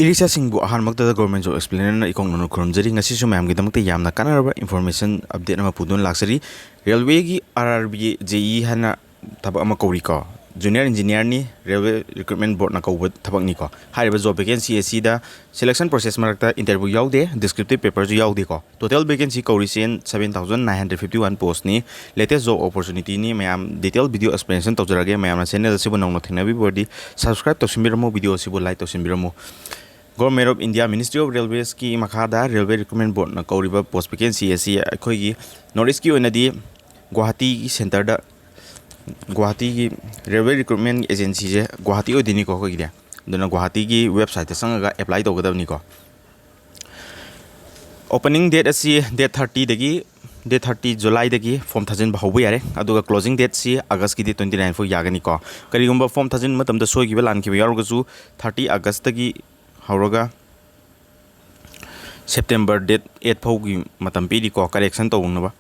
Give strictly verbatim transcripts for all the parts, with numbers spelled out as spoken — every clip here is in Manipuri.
ꯏꯔꯤꯁꯥꯁꯤꯡꯕꯨ ꯑꯍꯥꯟꯕꯃꯛꯇꯗ Government Job Explainerꯅ ꯏꯀꯣꯛ ꯅꯧꯅ ꯈꯨꯔꯨꯝꯖꯔꯤ꯫ ꯉꯁꯤꯁꯨ ꯃꯌꯥꯝꯒꯤꯗꯃꯛꯇ ꯌꯥꯝꯅ ꯀꯥꯟꯅꯔꯕ information update ꯑꯃ ꯄꯨꯗꯨꯅ ꯂꯥꯛꯆꯔꯤ꯫ ꯔꯦꯜꯋꯦꯒꯤ R R B J E ꯍꯥꯏꯅ ꯊꯕꯛ ꯑꯃ ꯀꯧꯔꯤꯀꯣ, Junior Engineerꯅꯤ, Railway Recruitment Boardꯅ ꯀꯧꯕ ꯊꯕꯛꯅꯤꯀꯣ꯫ ꯍꯥꯏꯔꯤꯕ job vacancy ꯑꯁꯤꯗ selection process ꯃꯔꯛꯇ interview ꯌꯥꯎꯗꯦ, descriptive paperꯁꯨ ꯌꯥꯎꯗꯦꯀꯣ꯫ Total vacancy ꯀꯧꯔꯤꯁꯦ seven thousand nine hundred fifty one postꯅꯤ꯫ Latest job opportunityꯅꯤ꯫ ꯃꯌꯥꯝ detail video explanation ꯇꯧꯖꯔꯒꯦ꯫ ꯃꯌꯥꯝꯅ channel ꯑꯁꯤꯕꯨ ꯅꯧꯅ ꯊꯦꯡꯅꯕꯤꯕ ꯑꯣꯏꯔꯗꯤ subscribe ꯇꯧꯁꯤꯟꯕꯤꯔꯝꯃꯨ, video ꯑꯁꯤꯕꯨ like ꯇꯧꯁꯤꯟꯕꯤꯔꯝꯃꯨ꯫ Government of India Ministry of Railwaysꯀꯤ ꯃꯈꯥꯗ Railway Recruitment Boardꯅ ꯀꯧꯔꯤꯕ post vacancy ꯑꯁꯤ ꯑꯩꯈꯣꯏꯒꯤ North Eastꯀꯤ ꯑꯣꯏꯅꯗꯤ ꯒꯨꯋꯥꯍꯥꯇꯤꯒꯤ centreꯗ, ꯒꯨꯋꯥꯍꯥꯇꯤꯒꯤ Railway Recruitment Agencyꯁꯦ ꯒꯨꯋꯥꯍꯥꯇꯤ ꯑꯣꯏꯗꯣꯏꯅꯤꯀꯣ ꯑꯩꯈꯣꯏꯒꯤꯗꯤ꯫ ꯑꯗꯨꯅ ꯒꯨꯋꯥꯍꯥꯇꯤꯒꯤ websiteꯇ ꯆꯪꯉꯒ apply ꯇꯧꯒꯗꯕꯅꯤꯀꯣ꯫ Opening date ꯑꯁꯤ date thirtyꯗꯒꯤ, date thirty Julyꯗꯒꯤ form ꯊꯥꯖꯤꯟꯕ ꯍꯧꯕ ꯌꯥꯔꯦ꯫ ꯑꯗꯨꯒ closing dateꯁꯤ Augustꯀꯤ date twenty nine ꯐꯥꯎ ꯌꯥꯒꯅꯤꯀꯣ꯫ ꯀꯔꯤꯒꯨꯝꯕ form ꯊꯥꯖꯤꯟꯕ ꯃꯇꯝꯗ ꯁꯣꯏꯈꯤꯕ ꯂꯥꯟꯈꯤꯕ ꯌꯥꯎꯔꯒꯁꯨ thirty Augustꯇꯒꯤ ꯍꯧꯔꯒ September date eight ꯐꯥꯎꯒꯤ ꯃꯇꯝ ꯄꯤꯔꯤꯀꯣ correction ꯇꯧꯅꯕ꯫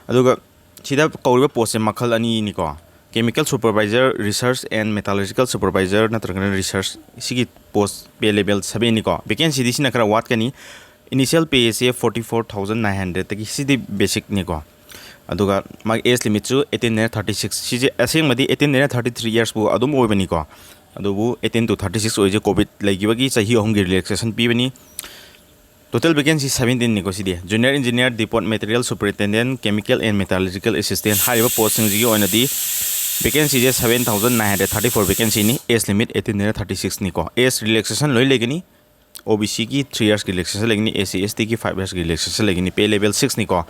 ꯑꯗꯨꯒ ꯁꯤꯗ ꯀꯧꯔꯤꯕ postꯁꯦ ꯃꯈꯜ ꯑꯅꯤꯅꯤꯀꯣ, Chemical Supervisor, Research and Metallurgical Supervisor ꯅꯠꯇ꯭ꯔꯒꯅ Research, ꯁꯤꯒꯤ post pay level sevenꯅꯤꯀꯣ꯫ Vacancyꯗꯤ ꯁꯤꯅ ꯈꯔ ꯋꯥꯠꯀꯅꯤ꯫ Initial payꯁꯦ forty four thousand nine hundredꯇꯒꯤ, ꯁꯤꯗꯤ basicꯅꯤꯀꯣ꯫ ꯑꯗꯨꯒ ꯃꯥꯒꯤ age limitꯁꯨ eighteen ꯗꯩꯅ thirty six, ꯁꯤꯁꯦ ꯑꯁꯦꯡꯕꯗꯤ eighteen ꯗꯩꯅ thirty three yearsꯐꯥꯎ ꯑꯗꯨꯝ ꯑꯣꯏꯕꯅꯤꯀꯣ꯫ ꯑꯗꯨꯕꯨ eighteen to thirty six ꯑꯣꯏꯁꯦ COVID ꯂꯩꯈꯤꯕꯒꯤ ꯆꯍꯤ ꯑꯍꯨꯝꯒꯤ relaxation ꯄꯤꯕꯅꯤ꯫ Total vacancy seventeenꯅꯤꯀꯣ CD. Junior Engineer, Depot Material Superintendent, Chemical and Metallurgical Assistant ꯍꯥꯏꯔꯤꯕ postꯁꯤꯡꯁꯤꯒꯤ ꯑꯣꯏꯅꯗꯤ vacancyꯁꯦ seven thousand nine hundred thirty four vacancyꯅꯤ꯫ Age limit eighteen ꯗꯩꯅ thirty sixꯅꯤꯀꯣ꯫ Age relaxation ꯂꯣꯏ ꯂꯩꯒꯅꯤ꯫ OBCꯒꯤ three yearsꯀꯤ relaxation ꯂꯩꯒꯅꯤ, SC STꯒꯤ five yearsꯀꯤ relaxation ꯂꯩꯒꯅꯤ꯫ Pay level sixꯅꯤꯀꯣ꯫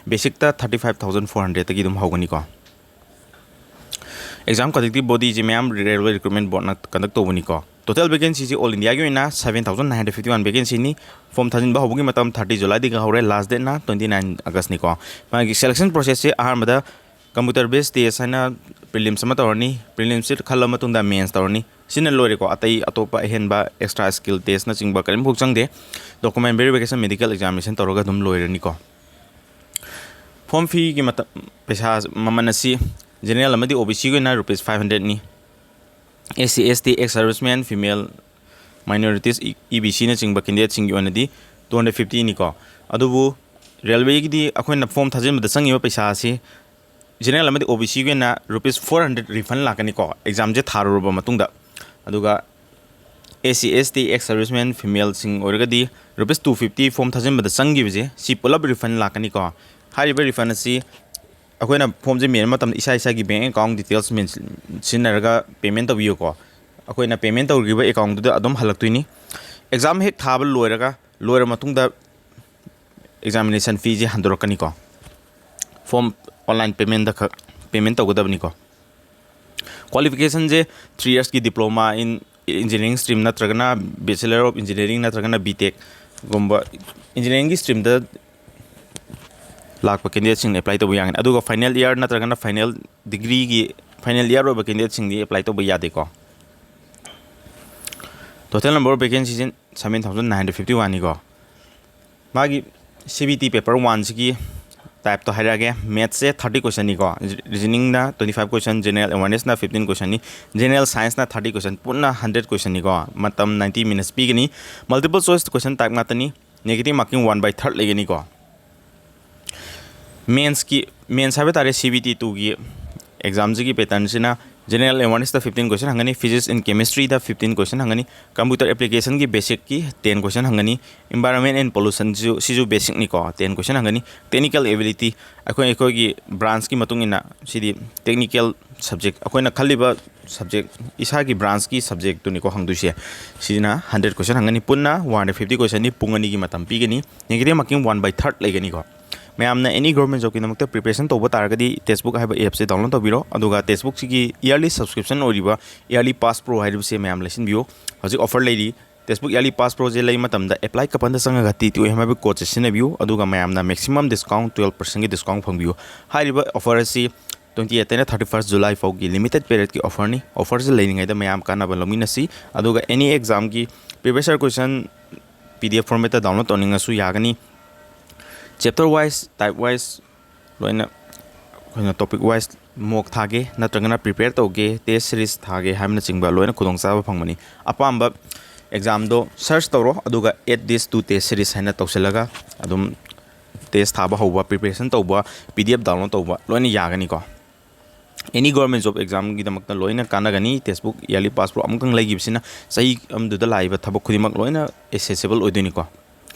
Basicꯇ thirty five thousand four hundredꯇꯒꯤ ꯑꯗꯨꯝ ꯍꯧꯒꯅꯤꯀꯣ꯫ Exam conducting bodyꯁꯦ ꯃꯌꯥꯝ Railway Recruitment Boardꯅ conduct ꯇꯧꯕꯅꯤꯀꯣ꯫ Total vacancyꯁꯦ all Indiaꯒꯤ ꯑꯣꯏꯅ seven thousand nine hundred fifty one vacancyꯅꯤ꯫ Form ꯊꯥꯖꯤꯟꯕ ꯍꯧꯕꯒꯤ ꯃꯇꯝ thirty Julyꯗꯒꯤ ꯍꯧꯔꯦ, last dateꯅ twenty nine Augustꯅꯤꯀꯣ꯫ ꯃꯥꯒꯤ selection processꯁꯦ ꯑꯍꯥꯟꯕꯗ computer based test ꯍꯥꯏꯅ prelims ꯑꯃ ꯇꯧꯔꯅꯤ꯫ Prelimsꯁꯤ ꯈꯜꯂ ꯃꯇꯨꯡꯗ mains ꯇꯧꯔꯅꯤ꯫ ꯁꯤꯅ ꯂꯣꯏꯔꯦꯀꯣ꯫ ꯑꯇꯩ ꯑꯇꯣꯞꯄ ꯑꯍꯦꯟꯕ extra skill testꯅꯆꯤꯡꯕ ꯀꯔꯤꯝꯐꯥꯎ ꯆꯪꯗꯦ꯫ Document verification, medical examination ꯇꯧꯔꯒ ꯑꯗꯨꯝ ꯂꯣꯏꯔꯅꯤꯀꯣ꯫ Form feeꯒꯤ ꯃꯇꯝ, ꯄꯩꯁꯥ ꯃꯃꯜ ꯑꯁꯤ general ꯑꯃꯗꯤ OBCꯒꯤ ꯑꯣꯏꯅ rupees five hundredꯅꯤ꯫ SC ST, ex serviceman, female minorities, E B ꯁꯤꯅꯆꯤꯡꯕ ꯀꯦꯟꯗꯤꯗꯦꯠꯁꯤꯡꯒꯤ ꯑꯣꯏꯅꯗꯤ ꯇꯨ ꯍꯟꯗ꯭ꯔꯦꯠ ꯐꯤꯐꯇꯤꯅꯤꯀꯣ꯫ ꯑꯗꯨꯕꯨ ꯔꯦꯜꯋꯦꯒꯤꯗꯤ ꯑꯩꯈꯣꯏꯅ ꯐꯣꯝ ꯊꯥꯖꯤꯟꯕꯗ ꯆꯪꯉꯤꯕ ꯄꯩꯁꯥ ꯑꯁꯤ ꯖꯦꯅꯔꯦꯜ ꯑꯃꯗꯤ ꯑꯣ ꯕꯤ ꯁꯤꯒꯤ ꯑꯣꯏꯅ ꯔꯨꯄꯤꯁ ꯐꯣꯔ ꯍꯟꯗ꯭ꯔꯦꯠ ꯔꯤꯐꯟ ꯂꯥꯛꯀꯅꯤꯀꯣ, ꯑꯦꯛꯖꯥꯝꯁꯦ ꯊꯥꯔꯨꯔꯕ ꯃꯇꯨꯡꯗ꯫ ꯑꯗꯨꯒ ꯑꯦꯁ ꯁꯤ, ꯑꯦꯁ ꯇꯤ, ꯑꯦꯛꯁ ꯁꯔꯚꯤꯁꯃꯦꯟ, ꯐꯤꯃꯦꯜꯁꯤꯡ ꯑꯣꯏꯔꯒꯗꯤ ꯔꯨꯄꯤꯁ ꯇꯨ ꯐꯤꯐꯇꯤ ꯐꯣꯝ ꯊꯥꯖꯤꯟꯕꯗ ꯆꯪꯈꯤꯕꯁꯦ, ꯁꯤ ꯄꯨꯂꯞ ꯔꯤꯐꯟ ꯂꯥꯛꯀꯅꯤꯀꯣ꯫ ꯍꯥꯏꯔꯤꯕ ꯔꯤꯐꯟ ꯑꯁꯤ ꯑꯩꯈꯣꯏꯅ ꯐꯣꯝꯁꯦ ꯃꯦꯟꯕ ꯃꯇꯝꯗ ꯏꯁꯥ ꯏꯁꯥꯒꯤ ꯕꯦꯡ ꯑꯦꯀꯥꯎꯟ ꯗꯤꯇꯦꯜꯁ ꯁꯤꯖꯤꯟꯅꯔꯒ ꯄꯦꯃꯦꯟ ꯇꯧꯕꯤꯌꯨꯀꯣ꯫ ꯑꯩꯈꯣꯏꯅ ꯄꯦꯃꯦꯟ ꯇꯧꯈꯤꯕ ꯑꯦꯀꯥꯎꯟꯗꯨꯗ ꯑꯗꯨꯝ ꯍꯜꯂꯛꯇꯣꯏꯅꯤ꯫ ꯑꯦꯛꯖꯥꯝ ꯍꯦꯛ ꯊꯥꯕ ꯂꯣꯏꯔꯒ, ꯂꯣꯏꯔ ꯃꯇꯨꯡꯗ ꯑꯦꯛꯖꯥꯃꯤꯅꯦꯁꯟ ꯐꯤꯁꯦ ꯍꯟꯗꯣꯔꯛꯀꯅꯤꯀꯣ꯫ ꯐꯣꯝ ꯑꯣꯟꯂꯥꯏꯟ ꯄꯦꯃꯦꯟꯗ ꯈꯛ ꯄꯦꯃꯦꯟ ꯇꯧꯒꯗꯕꯅꯤꯀꯣ꯫ ꯀ꯭ꯋꯥꯂꯤꯐꯤꯀꯦꯁꯟꯁꯦ three yearsꯀꯤ diploma in engineering stream ꯅꯠꯇ꯭ꯔꯒꯅ Bachelor of Engineering ꯅꯠꯇ꯭ꯔꯒꯅ B Techꯒꯨꯝꯕ engineeringꯒꯤ streamꯗ ꯂꯥꯛꯄ candidateꯁꯤꯡꯅ apply ꯇꯧꯕ ꯌꯥꯒꯅꯤ꯫ ꯑꯗꯨꯒ final year ꯅꯠꯇ꯭ꯔꯒꯅ final degreeꯒꯤ final year ꯑꯣꯏꯕ candidateꯁꯤꯡꯗꯤ apply ꯇꯧꯕ ꯌꯥꯗꯦꯀꯣ꯫ Total number of vacancyꯁꯤ seven thousand nine hundred fifty oneꯅꯤꯀꯣ꯫ ꯃꯥꯒꯤ C B T paper oneꯁꯤꯒꯤ typeꯇꯣ ꯍꯥꯏꯔꯛꯑꯒꯦ꯫ Mathsꯁꯦ thirty questionꯅꯤꯀꯣ, reasoningꯅ twenty five question, general awarenessꯅ fifteen questionꯅꯤ, general scienceꯅ thirty question, ꯄꯨꯟꯅ hundred questionꯅꯤꯀꯣ꯫ ꯃꯇꯝ ninety minutes ꯄꯤꯒꯅꯤ꯫ Multiple choice question type ꯉꯥꯛꯇꯅꯤ꯫ Negative marking one by third ꯂꯩꯒꯅꯤꯀꯣ꯫ Mathsꯀꯤ, maths ꯍꯥꯏꯕ ꯇꯥꯔꯦ, C B T twoꯒꯤ examꯁꯤꯒꯤ patternꯁꯤꯅ general awarenessꯇ fifteen question ꯍꯪꯒꯅꯤ, physics and chemistryꯗ fifteen question ꯍꯪꯒꯅꯤ, computer applicationꯒꯤ basicꯀꯤ ten question ꯍꯪꯒꯅꯤ, environment and pollutionꯁꯨ, ꯁꯤꯁꯨ basicꯅꯤꯀꯣ, ten question ꯍꯪꯒꯅꯤ, technical ability, ꯑꯩꯈꯣꯏ, ꯑꯩꯈꯣꯏꯒꯤ branchꯀꯤ ꯃꯇꯨꯡ ꯏꯟꯅ, ꯁꯤꯗꯤ technical subject, ꯑꯩꯈꯣꯏꯅ ꯈꯜꯂꯤꯕ subject, ꯏꯁꯥꯒꯤ branchꯀꯤ subjectꯇꯨꯅꯤꯀꯣ ꯍꯪꯗꯣꯏꯁꯦ꯫ ꯁꯤꯅ hundred question ꯍꯪꯒꯅꯤ, ꯄꯨꯟꯅ one hundred fifty questionꯅꯤ, ꯄꯨꯡ ꯑꯅꯤꯒꯤ ꯃꯇꯝ ꯄꯤꯒꯅꯤ, negative marking one by third ꯂꯩꯒꯅꯤꯀꯣ꯫ ꯃꯌꯥꯝꯅ any government jobꯀꯤꯗꯃꯛꯇ preparation ꯇꯧꯕ ꯇꯥꯔꯒꯗꯤ Testbook ꯍꯥꯏꯕ appꯁꯦ download ꯇꯧꯕꯤꯔꯣ, ꯑꯗꯨꯒ Testbookꯁꯤꯒꯤ yearly subscription ꯑꯣꯏꯔꯤꯕ Yearly Pass Pro ꯍꯥꯏꯔꯤꯕꯁꯦ ꯃꯌꯥꯝ ꯂꯩꯁꯤꯟꯕꯤꯌꯨ꯫ ꯍꯧꯖꯤꯛ offer ꯂꯩꯔꯤ꯫ Testbook Yearly Pass Proꯁꯦ ꯂꯩ ꯃꯇꯝꯗ apply couponꯗ ꯆꯪꯉꯒ T T O M ꯍꯥꯏꯕ codeꯁꯦ ꯁꯤꯖꯤꯟꯅꯕꯤꯌꯨ, ꯑꯗꯨꯒ ꯃꯌꯥꯝꯅ maximum discount twelve percentꯀꯤ discount ꯐꯪꯕꯤꯌꯨ꯫ ꯍꯥꯏꯔꯤꯕ offer ꯑꯁꯤ twenty eight ꯇꯩꯅ thirty first July ꯐꯥꯎꯒꯤ limited periodꯀꯤ offerꯅꯤ꯫ Offerꯁꯦ ꯂꯩꯔꯤꯉꯩꯗ ꯃꯌꯥꯝ ꯀꯥꯟꯅꯕ ꯂꯧꯃꯤꯟꯅꯁꯤ꯫ ꯑꯗꯨꯒ any examꯒꯤ previous year question P D F formatꯇ download ꯇꯧꯅꯤꯡꯉꯁꯨ ꯌꯥꯒꯅꯤ꯫ Chapter wise, type wise ꯂꯣꯏꯅ ꯑꯩꯈꯣꯏꯅ topic wise mock ꯊꯥꯒꯦ ꯅꯠꯇ꯭ꯔꯒꯅ prepare ꯇꯧꯒꯦ, test series ꯊꯥꯒꯦ ꯍꯥꯏꯕꯅꯆꯤꯡꯕ ꯂꯣꯏꯅ ꯈꯨꯗꯣꯡꯆꯥꯕ ꯐꯪꯕꯅꯤ꯫ ꯑꯄꯥꯝꯕ ꯑꯦꯛꯖꯥꯝꯗꯣ ꯁꯔꯆ ꯇꯧꯔꯣ, ꯑꯗꯨꯒ add this to test series ꯍꯥꯏꯅ ꯇꯧꯁꯤꯜꯂꯒ ꯑꯗꯨꯝ ꯇꯦꯁ ꯊꯥꯕ ꯍꯧꯕ, ꯄ꯭ꯔꯤꯄꯦꯔꯦꯁꯟ ꯇꯧꯕ, ꯄꯤ ꯗꯤ ꯑꯦꯐ ꯗꯥꯎꯟꯂꯣꯗ ꯇꯧꯕ ꯂꯣꯏꯅ ꯌꯥꯒꯅꯤꯀꯣ꯫ ꯑꯦꯅꯤ ꯒꯣꯔꯃꯦꯟ ꯖꯣꯕ ꯑꯦꯛꯖꯥꯝꯒꯤꯗꯃꯛꯇ ꯂꯣꯏꯅ ꯀꯥꯟꯅꯒꯅꯤ꯫ ꯇꯦꯛꯁꯕꯨꯛ ꯏꯌꯥꯔꯂꯤ ꯄꯥꯁ ꯄ꯭ꯔꯣ ꯑꯃꯨꯛꯇꯪ ꯂꯩꯈꯤꯕꯁꯤꯅ ꯆꯍꯤ ꯑꯃꯗꯨꯗ ꯂꯥꯛꯏꯕ ꯊꯕꯛ ꯈꯨꯗꯤꯡꯃꯛ ꯂꯣꯏꯅ ꯑꯦꯁꯦꯁꯤꯕꯜ ꯑꯣꯏꯗꯣꯏꯅꯤꯀꯣ꯫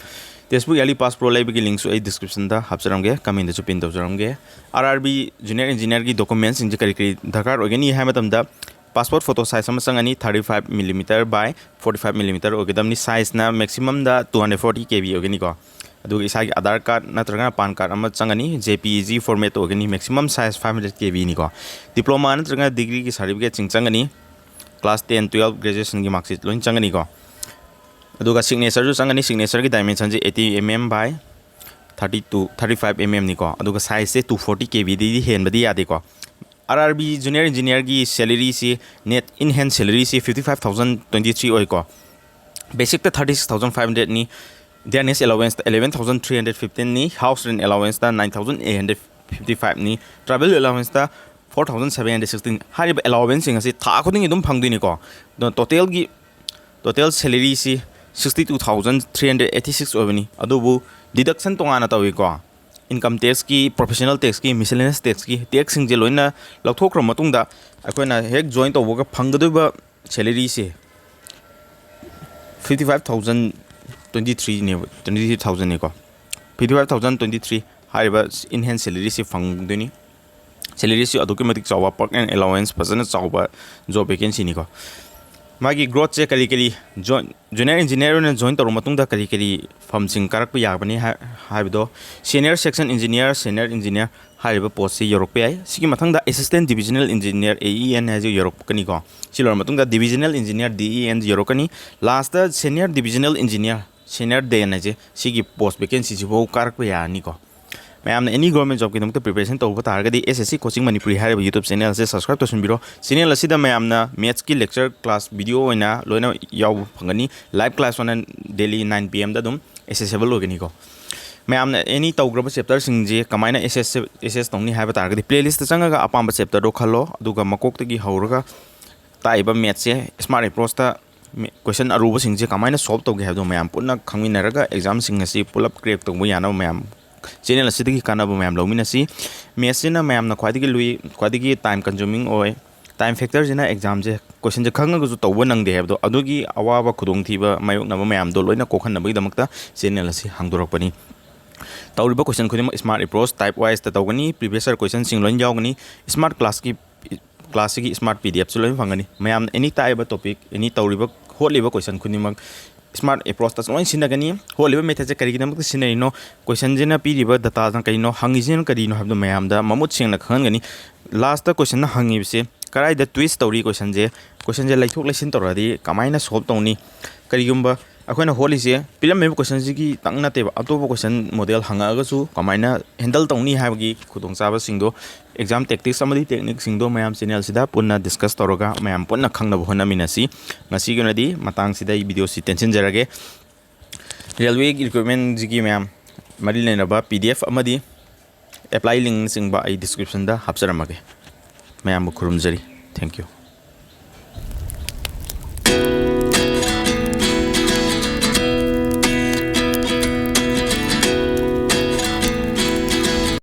ꯇꯦꯛꯁꯕꯨꯛ ꯏꯌꯥꯔꯂꯤ ꯄꯥꯁ ꯄ꯭ꯔꯣ ꯂꯩꯕꯒꯤ ꯂꯤꯡꯛꯁꯨ ꯑꯩ ꯗꯤꯁꯀ꯭ꯔꯤꯞꯁꯟꯗ ꯍꯥꯞꯆꯔꯝꯒꯦ, ꯀꯃꯦꯟꯗꯁꯨ ꯄꯤꯟ ꯇꯧꯖꯔꯝꯒꯦ꯫ ꯑꯥꯔ ꯑꯥꯔ ꯕꯤ ꯖꯨꯅꯤꯌꯔ ꯏꯟꯖꯤꯅꯤꯌꯔꯒꯤ ꯗꯣꯀꯨꯃꯦꯟꯁꯤꯡꯁꯦ ꯀꯔꯤ ꯀꯔꯤ ꯗꯔꯀꯥꯔ ꯑꯣꯏꯒꯅꯤ ꯍꯥꯏꯕ ꯃꯇꯝꯗ, ꯄꯥꯁꯄꯣꯔꯠ ꯐꯣꯇꯣ ꯁꯥꯏꯖ ꯑꯃ ꯆꯪꯒꯅꯤ, thirty five millimeter by forty five millimeter ꯑꯣꯏꯒꯗꯕꯅꯤ꯫ ꯁꯥꯏꯖꯅ ꯃꯦꯛꯁꯤꯃꯝꯗ two hundred forty K B ꯑꯣꯏꯒꯅꯤꯀꯣ꯫ ꯑꯗꯨꯒ ꯏꯁꯥꯒꯤ ꯑꯥꯙꯥꯔ ꯀꯥꯔꯗ ꯅꯠꯇ꯭ꯔꯒꯅ ꯄꯥꯟ ꯀꯥꯔꯗ ꯑꯃ ꯆꯪꯒꯅꯤ, ꯖꯦ ꯄꯤ ꯏ ꯖꯤ ꯐꯣꯔꯃꯦꯠꯇ ꯑꯣꯏꯒꯅꯤ, maximum size five hundred K B ꯅꯤꯀꯣ꯫ ꯗꯤꯄ꯭ꯂꯣꯃꯥ ꯅꯠꯇ꯭ꯔꯒꯅ ꯗꯤꯒ꯭ꯔꯤꯒꯤ ꯁꯥꯔꯇꯤꯐꯤꯀꯦꯠꯁꯤꯡ ꯆꯪꯒꯅꯤ, ꯀ꯭ꯂꯥꯁ ꯇꯦꯟ, ꯇꯨꯌꯦꯜꯞ, ꯒ꯭ꯔꯦꯖꯨꯑꯦꯁꯟꯒꯤ ꯃꯥꯔꯛꯁꯤꯠ ꯂꯣꯏꯅ ꯆꯪꯒꯅꯤꯀꯣ꯫ ꯑꯗꯨꯒ ꯁꯤꯒꯅꯦꯆꯔꯁꯨ ꯆꯪꯒꯅꯤ꯫ ꯁꯤꯒꯅꯦꯆꯔꯒꯤ ꯗꯥꯏꯃꯦꯟꯁꯟꯁꯦ eighty M M by thirty two, thirty five M M ꯅꯤꯀꯣ꯫ ꯑꯗꯨꯒ ꯁꯥꯏꯖꯁꯦ two forty K B ꯗꯒꯤꯗꯤ ꯍꯦꯟꯕꯗꯤ ꯌꯥꯗꯦꯀꯣ꯫ ꯑꯥꯔ ꯑꯥꯔ ꯕꯤ ꯖꯨꯅꯤꯌꯔ ꯏꯟꯖꯤꯅꯤꯌꯔꯒꯤ ꯁꯦꯂꯔꯤꯁꯤ, ꯅꯦꯠ ꯏꯟ ꯍꯦꯟ ꯁꯦꯂꯔꯤꯁꯤ fifty five thousand twenty three ꯑꯣꯏꯀꯣ꯫ ꯕꯦꯁꯤꯛꯇ thirty six thousand five hundred ꯅꯤ, ꯗꯦ ꯑꯦꯟ ꯑꯦꯁ ꯑꯦꯂꯥꯋꯦꯟꯁꯇ eleven thousand three hundred fifteen ꯅꯤ, ꯍꯥꯎꯁ ꯔꯦꯟ ꯑꯦꯂꯥꯋꯦꯟꯁꯇ nine thousand eight hundred fifty five ꯅꯤ, ꯇ꯭ꯔꯥꯚꯦꯜ ꯑꯦꯂꯥꯋꯦꯟꯁꯇ four thousand seven hundred sixteen꯫ ꯍꯥꯏꯔꯤꯕ ꯑꯦꯂꯥꯋꯦꯟꯁꯁꯤꯡ ꯑꯁꯤ ꯊꯥ ꯈꯨꯗꯤꯡꯒꯤ ꯑꯗꯨꯝ ꯐꯪꯗꯣꯏꯅꯤꯀꯣ꯫ ꯑꯗꯣ ꯇꯣꯇꯦꯜꯒꯤ, total ꯁꯦꯂꯔꯤꯁꯤ sixty two thousand three hundred eighty six ꯑꯣꯏꯕꯅꯤ, ꯑꯗꯨꯕꯨ ꯗꯤꯗꯛꯁꯟ ꯇꯣꯉꯥꯟꯅ ꯇꯧꯏꯀꯣ꯫ ꯏꯟꯀꯝ ꯇꯦꯛꯁꯀꯤ, ꯄ꯭ꯔꯣꯐꯦꯁꯅꯦꯜ ꯇꯦꯛꯁꯀꯤ, ꯃꯤꯁꯦꯂꯦꯅꯤꯌꯁ ꯇꯦꯛꯁꯀꯤ, ꯇꯦꯛꯁꯁꯤꯡꯁꯦ ꯂꯣꯏꯅ ꯂꯧꯊꯣꯛꯈ꯭ꯔ ꯃꯇꯨꯡꯗ ꯑꯩꯈꯣꯏꯅ ꯍꯦꯛ ꯖꯣꯏꯟ ꯇꯧꯕꯒ ꯐꯪꯒꯗꯣꯏꯕ ꯁꯦꯂꯔꯤꯁꯦ fifty five thousand twenty three ꯅꯦꯕ, twenty three thousand ꯅꯤꯀꯣ꯫ Fifty five thousand twenty three ꯍꯥꯏꯔꯤꯕ ꯏꯟ ꯍꯦꯟ ꯁꯦꯂꯔꯤꯁꯤ ꯐꯪꯗꯣꯏꯅꯤ꯫ ꯁꯦꯂꯔꯤꯁꯤ ꯑꯗꯨꯛꯀꯤ ꯃꯇꯤꯛ ꯆꯥꯎꯕ, perk and allowance ꯐꯖꯅ ꯆꯥꯎꯕ ꯖꯣꯕ ꯚꯦꯀꯦꯟꯁꯤꯅꯤꯀꯣ꯫ ꯃꯥꯒꯤ ꯒ꯭ꯔꯣꯠꯁꯦ ꯀꯔꯤ ꯀꯔꯤ, ꯖꯣꯏꯟ, ꯖꯨꯅꯤꯌꯔ ꯏꯟꯖꯤꯅꯤꯌꯔ ꯑꯣꯏꯅ ꯖꯣꯏꯟ ꯇꯧꯔꯕ ꯃꯇꯨꯡꯗ ꯀꯔꯤ ꯀꯔꯤ ꯐꯝꯁꯤꯡ ꯀꯥꯔꯛꯄ ꯌꯥꯒꯅꯤ ꯍꯥꯏ-, ꯍꯥꯏꯕꯗꯣ, senior section engineer, senior engineer ꯍꯥꯏꯔꯤꯕ ꯄꯣꯁꯁꯤ ꯌꯧꯔꯛꯄ ꯌꯥꯏ꯫ ꯁꯤꯒꯤ ꯃꯊꯪꯗ assistant divisional engineer, A E N ꯍꯥꯏꯁꯤ ꯌꯧꯔꯛꯀꯅꯤꯀꯣ꯫ ꯁꯤ ꯂꯣꯏꯔ ꯃꯇꯨꯡꯗ divisional engineer, D E N ꯌꯧꯔꯛꯀꯅꯤ꯫ Last senior divisional engineer, senior ꯗꯦꯟ ꯍꯥꯏꯁꯦ, ꯁꯤꯒꯤ ꯄꯣꯁ ꯚꯦꯀꯦꯟꯁꯤꯁꯤꯐꯥꯎ ꯀꯥꯔꯛꯄ ꯌꯥꯔꯅꯤꯀꯣ꯫ ꯃꯌꯥꯝꯅ ꯑꯦꯅꯤ ꯒꯣꯔꯃꯦꯟ ꯖꯣꯕꯀꯤꯗꯃꯛꯇ ꯄ꯭ꯔꯤꯄꯦꯔꯦꯁꯟ ꯇꯧꯕ ꯇꯥꯔꯒꯗꯤ, ꯑꯦꯁ ꯑꯦꯁ ꯁꯤ ꯀꯣꯆꯤꯡ ꯃꯅꯤꯄꯨꯔꯤ ꯍꯥꯏꯔꯤꯕ ꯌꯨꯇ꯭ꯌꯨꯕ ꯆꯦꯅꯦꯜ ꯑꯁꯦ ꯁꯕꯁꯀ꯭ꯔꯥꯏꯕ ꯇꯧꯁꯤꯟꯕꯤꯔꯣ꯫ ꯆꯦꯅꯦꯜ ꯑꯁꯤꯗ ꯃꯌꯥꯝꯅ ꯃꯦꯠꯁꯀꯤ ꯂꯦꯛꯆꯔ ꯀ꯭ꯂꯥꯁ ꯚꯤꯗꯤꯑꯣ ꯑꯣꯏꯅ ꯂꯣꯏꯅ ꯌꯥꯎꯕ ꯐꯪꯒꯅꯤ꯫ ꯂꯥꯏꯚ ꯀ꯭ꯂꯥꯁ ꯑꯣꯏꯅ ꯗꯦꯂꯤ nine P M ꯗ ꯑꯗꯨꯝ ꯑꯦꯁꯦꯁꯦꯕꯜ ꯑꯣꯏꯒꯅꯤꯀꯣ꯫ ꯃꯌꯥꯝꯅ ꯑꯦꯅꯤ ꯇꯧꯈ꯭ꯔꯕ ꯆꯦꯞꯇꯔꯁꯤꯡꯁꯦ ꯀꯃꯥꯏꯅ ꯑꯦꯁꯦꯁ, ꯑꯦꯁꯦꯁ ꯇꯧꯅꯤ ꯍꯥꯏꯕ ꯇꯥꯔꯒꯗꯤ, ꯄ꯭ꯂꯦꯂꯤꯁꯇ ꯆꯪꯉꯒ ꯑꯄꯥꯝꯕ ꯆꯦꯞꯇꯔꯗꯣ ꯈꯜꯂꯣ, ꯑꯗꯨꯒ ꯃꯀꯣꯛꯇꯒꯤ ꯍꯧꯔꯒ ꯇꯥꯛꯏꯕ ꯃꯦꯠꯁꯁꯦ ꯁ꯭ꯃꯥꯔꯠ ꯑꯦꯄ꯭ꯔꯣꯆꯇ ꯃꯦ-, question ꯑꯔꯨꯕꯁꯤꯡꯁꯦ ꯀꯃꯥꯏꯅ solve ꯇꯧꯒꯦ ꯍꯥꯏꯕꯗꯣ ꯃꯌꯥꯝ ꯄꯨꯟꯅ ꯈꯪꯃꯤꯟꯅꯔꯒ examꯁꯤꯡ ꯑꯁꯤ ꯄꯨꯂꯞ crack ꯇꯧꯕ ꯌꯥꯅꯕ ꯃꯌꯥꯝ channel ꯑꯁꯤꯗꯒꯤ ꯀꯥꯟꯅꯕ ꯃꯌꯥꯝ ꯂꯧꯃꯤꯟꯅꯁꯤ꯫ Mathsꯁꯤꯅ ꯃꯌꯥꯝꯅ ꯈ꯭ꯋꯥꯏꯗꯒꯤ ꯂꯨꯏ, ꯈ꯭ꯋꯥꯏꯗꯒꯤ time consuming ꯑꯣꯏ, time factorꯁꯤꯅ examꯁꯦ questionꯁꯦ ꯈꯪꯉꯒꯁꯨ ꯇꯧꯕ ꯅꯪꯗꯦ ꯍꯥꯏꯕꯗꯣ, ꯑꯗꯨꯒꯤ ꯑꯋꯥꯕ ꯈꯨꯗꯣꯡꯊꯤꯕ ꯃꯥꯌꯣꯛꯅꯕ ꯃꯌꯥꯝꯗꯣ ꯂꯣꯏꯅ ꯀꯣꯛꯍꯟꯅꯕꯒꯤꯗꯃꯛꯇ channel ꯑꯁꯤ ꯍꯥꯡꯗꯣꯔꯛꯄꯅꯤ꯫ ꯇꯧꯔꯤꯕ question ꯈꯨꯗꯤꯡꯃꯛ smart approach type wiseꯇ ꯇꯧꯒꯅꯤ꯫ Previous year questionꯁꯤꯡ ꯂꯣꯏꯅ ꯌꯥꯎꯒꯅꯤ꯫ Smart classꯀꯤ, classꯁꯤꯒꯤ smart P D Fꯁꯨ ꯂꯣꯏꯅ ꯐꯪꯒꯅꯤ꯫ ꯃꯌꯥꯝꯅ any type of topic, any ꯇꯧꯔꯤꯕ ꯍꯣꯠꯂꯤꯕ question ꯈꯨꯗꯤꯡꯃꯛ smart approachꯇ ꯂꯣꯏꯅ ꯁꯤꯖꯤꯟꯅꯒꯅꯤ꯫ ꯍꯣꯠꯂꯤꯕ methodꯁꯦ ꯀꯔꯤꯒꯤꯗꯃꯛꯇ ꯁꯤꯖꯤꯟꯅꯔꯤꯅꯣ, questionꯁꯤꯅ ꯄꯤꯔꯤꯕ dataꯅ ꯀꯔꯤꯅꯣ, ꯍꯪꯉꯤꯁꯤꯅ ꯀꯔꯤꯅꯣ ꯍꯥꯏꯕꯗꯣ ꯃꯌꯥꯝꯗ ꯃꯃꯨꯠ ꯁꯦꯡꯅ ꯈꯪꯍꯟꯒꯅꯤ꯫ Lastꯇ questionꯅ ꯍꯪꯉꯤꯕꯁꯦ ꯀꯗꯥꯏꯗ twist ꯇꯧꯔꯤ, questionꯁꯦ, questionꯁꯦ ꯂꯩꯊꯣꯛ ꯂꯩꯁꯤꯟ ꯇꯧꯔꯗꯤ ꯀꯃꯥꯏꯅ solve ꯇꯧꯅꯤ? ꯀꯔꯤꯒꯨꯝꯕ ꯑꯩꯈꯣꯏꯅ ꯍꯣꯠꯂꯤꯁꯦ ꯄꯤꯔꯝꯃꯤꯕ questionꯁꯤꯒꯤꯇꯪ ꯅꯠꯇꯦꯕ, ꯑꯇꯣꯞꯄ question model ꯍꯪꯉꯛꯑꯒꯁꯨ ꯀꯃꯥꯏꯅ handle ꯇꯧꯅꯤ ꯍꯥꯏꯕꯒꯤ ꯈꯨꯗꯣꯡꯆꯥꯕꯁꯤꯡꯗꯣ, exam tactics ꯑꯃꯗꯤ techniqueꯁꯤꯡꯗꯣ ꯃꯌꯥꯝ channelꯁꯤꯗ ꯄꯨꯟꯅ discuss ꯇꯧꯔꯒ ꯃꯌꯥꯝ ꯄꯨꯟꯅ ꯈꯪꯅꯕ ꯍꯣꯠꯅꯃꯤꯟꯅꯁꯤ꯫ ꯉꯁꯤꯒꯤ ꯑꯣꯏꯅꯗꯤ ꯃꯇꯥꯡꯁꯤꯗ ꯑꯩ videoꯁꯤ ꯇꯦꯟꯁꯤꯟꯖꯔꯒꯦ꯫ Railway recruitmentꯁꯤꯒꯤ ꯃꯌꯥꯝ ꯃꯔꯤ ꯂꯩꯅꯕ P D F ꯑꯃꯗꯤ apply linkꯅꯆꯤꯡꯕ ꯑꯩ descriptionꯗ ꯍꯥꯞꯆꯔꯝꯃꯒꯦ꯫ ꯃꯌꯥꯝꯕꯨ ꯈꯨꯔꯨꯝꯖꯔꯤ꯫ Thank you꯫